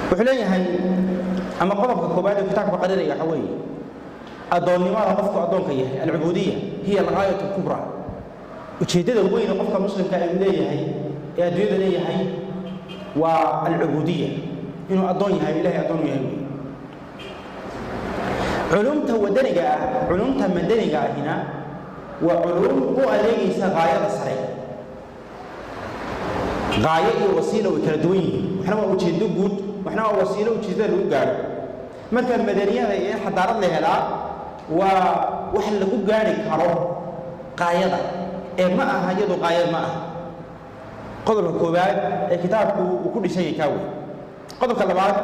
Wuxuu leeyahay, ama qodobka koobaad ee kitaabka qarinaya waxa weeye addoonnimada qofku addoonka yahay. Alcubuudiya hiya algaayat alkubra, ujeeddada weyn qofka muslimka ay leeyahay ee adduunyada leeyahay waa alcubuudiya, inuu addoon yahay, Ilahay addoon u yahay wey. Culumta wadaniga ah, culumta madaniga ahina waa culum u adeegaysa gaayada sare. Gaayo iyo wasiila way kala duwan yihiin, waxna waa ujeeddo guud, waxna waa wasiilo ujeeddada lagu gaadho. Marka madaniyada iyo in xadaarad la helaa waa wax lagu gaari karo qaayada ee ma aha iyadu qaayad ma aha. Qodobka koowaad ee kitaabku uu ku dhisan yahay kaa wey. Qodobka labaad,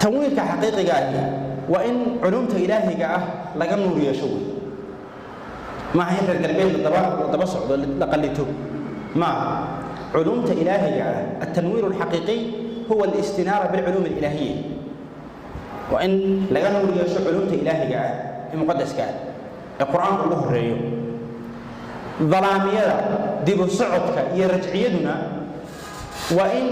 tanwiirka xaqiiqiga ahi waa in culumta ilaahiga ah laga nuur yeesho wey. Maaha in reer galbeed la daba socdo, la qallito maaha. Culumta ilaahiga ah, altanwiir alxaqiiqiy huwa alistinaara bilculuum alilaahiya, waa in laga nuur yeesho culumta ilaahiga ah ee muqadaska ah ee Qur-aanku ugu horeeyo. Dalaamiyada, dibu socodka iyo rajciyaduna waa in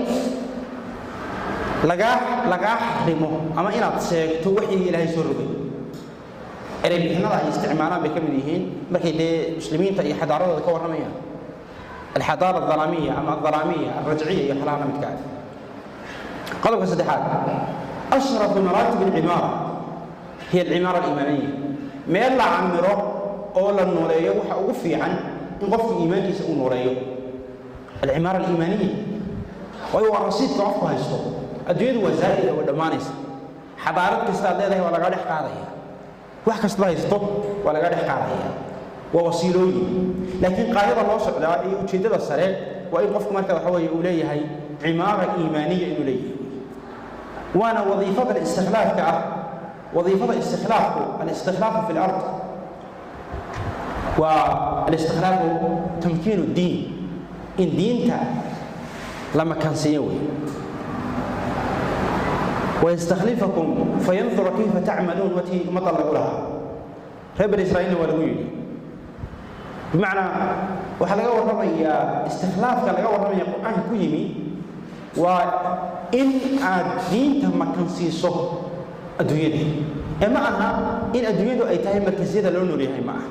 lagaa xarimo ama inaad sheegto waxyigii Ilaahay soo rogay. Erey bixinada ay isticmaalaan bay ka mid yihiin markay dee muslimiinta iyo xadaaradooda ka warramayaan, alxadaara aldalaamiya ama aldalaamiya alrajciya iyo waxlaha la midka ah. Qodobka saddexaad, ashrafu maraatib alcimaara hiya alcimaara aliimaaniya. Meel la camiro oo la nooleeyo waxa ugu fiican in qofku iimaankiisa uu nooleeyo, alcimaara aliimaaniya, waayo waa rasiidka qofku haysto. Adduunyadu waa zaa'ida, waa dhammaanaysa. Xadaarad kasta aad leedahay waa lagaa dhex qaadaya, wax kasta haysto waa laga dhex qaadaya, waa wasiilooyin. Laakiin qaayada loo socdaa iyo ujeeddada sare waa in qofku marka waxa weeye uu leeyahay cimaara iimaaniya inuu leeyahay, waana wadiifada istikhlaafka ah. Wadiifada istikhlaafku, alistikhlaafu fi lard waa alistikhlaafu tamkiinu ddiin, in diinta la makansiiyo wey. Wayastakhlifakum fayandura kayfa tacmaluun, watii ummadda lagu lahaa reer Bani Israa'iilna waa lagu yidhi. Bimacnaa waxaa laga warramayaa, istikhlaafka laga warramaya Qur-aanka ku yimi waa in aad diinta makansiiso adduunyada, ee ma aha in adduunyadu ay tahay markasyada loo nool yahay, ma aha.